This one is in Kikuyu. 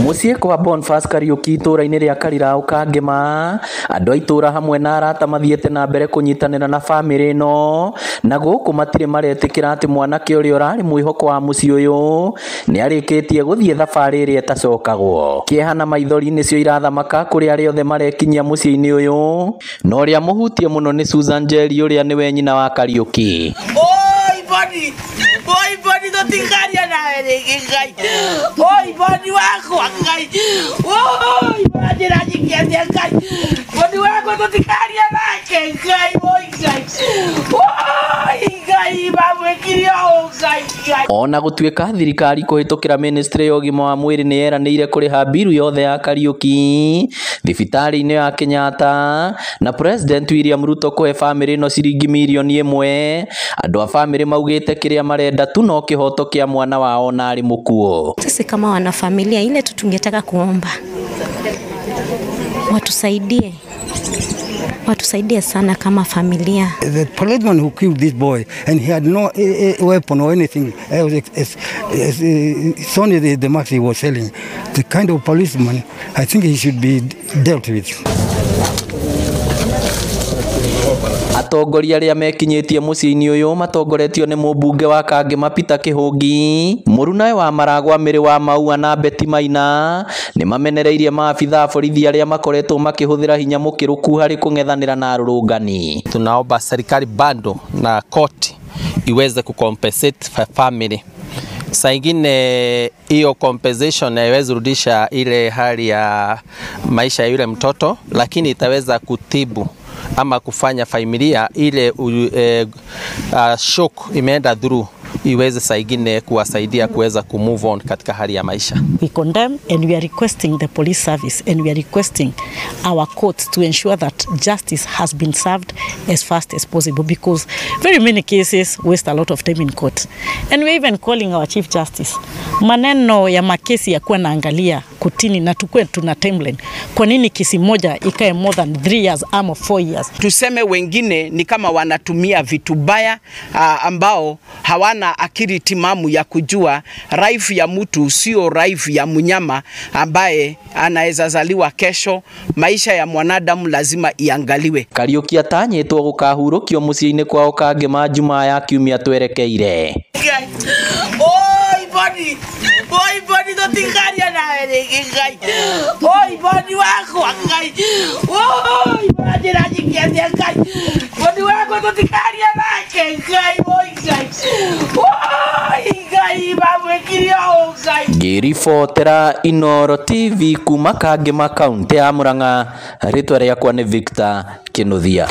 Mũciĩ kwa Boniface Kariuki itũũra-inĩ rĩa Karirau Kangema, andũ a itũũra hamwe na arata mathiĩte na mbere kũnyitanĩra na bamĩrĩ ĩno, na gũkũ matirĩ maretĩkĩra atĩ mwanake ũrĩa ũrarĩ mwĩhoko wa mũciĩ ũyũ nĩ arĩkĩtie gũthiĩ thabarĩ ĩrĩa ĩtacokagwo. Kĩeha na maithori nĩcio irathamaka kũrĩ arĩa othe marekinyia mũciĩ-inĩ ũyũ, na ũrĩa mũhutie mũno nĩ Susan Njeri ũrĩa nĩwe nyina wa Kariuki. Oi Boni, oi Boni tũtikaria nawe rĩngĩ Ngai. Oi Boni wakwa Ngai. Oi ũranjĩra nyike atĩa Ngai. Boni wakwa tũtikaria nake Ngai, oi Ngai. Oi Ngai mamwĩkire ũũ Ngai Ngai. Ona gũtuĩka thirikari kũhĩtũkĩra ministry ya ũgima wa mwĩrĩ nĩ yeranĩire kũrĩha mbiru yothe ya Kariuki thibitarĩ-inĩ ya Kenyatta na President William Ruto kũhe bamĩrĩ ĩno ciringi mirioni 1, andũ a bamĩrĩ maugĩte kĩrĩa marenda tu no kĩhoto kĩa mwana wao na arĩ mũkuũ. Sisi kama wanafamilia ile tu tungetaka kuomba watusaidie, watusaidie sana kama familia. The policeman who killed this boy, and he had no weapon or anything else, it's only the max he was selling. The kind of policeman, I think he should be dealt with. Atongoria arĩa mekinyĩtie mũciĩ-inĩ ũyũ matongoretio nĩ mũmbunge wa Kangema Peter Kĩhũngi, mũrunawe wa Maragwa Mĩrĩ wa Maua na Betty Maina nĩ mamenereirie maabitha a borithi arĩa makoretwo makĩhũthĩra hinya mũkĩrũku harĩ kũng'ethanĩra na arũrũngani. Tunaomba serikali bado na koti iweze kucompensate family. Saa ingine hiyo compensation haiwezi rudisha ile hali ya maisha ya yule mtoto, lakini itaweza kutibu ama kufanya familia ile shock imeenda through iweze saa ingine kuwasaidia kuweza kumove on katika hali ya maisha. We condemn and we are requesting the police service and we are requesting our courts to ensure that justice has been served as fast as possible, because very many cases waste a lot of time in court. And we are even calling our Chief Justice. Maneno ya makesi ya kuwa naangalia kotini na tukue tuna timeline. Kwa nini kesi moja ikae more than 3 years ama 4 years? Tuseme wengine ni kama wanatumia vitu baya, ambao hawana akili timamu ya kujua life ya mtu sio life ya mnyama ambaye anaweza zaliwa kesho. Maisha ya mwanadamu lazima iangaliwe. Kariuki atanyĩtwo gũkahurũkio mũciĩ-inĩ kwao Kangema Jumaa ya kiumia twerekeire. Oi Boni, oi Boni tũtikaria nawe rĩngĩ Ngai. Oi Boni wakwa Ngai. Oi ũranjĩra nyike atĩa Ngai. Boni wakwa tũtikaria nake Ngai, oi Ngai. Oi Ngai mamwĩkire ũũ Ngai. Ngĩribotera Inooro TV kuma Kangema kaunti ya Murang'a, rĩtwa rĩakwa nĩ Victor Kĩnuthia.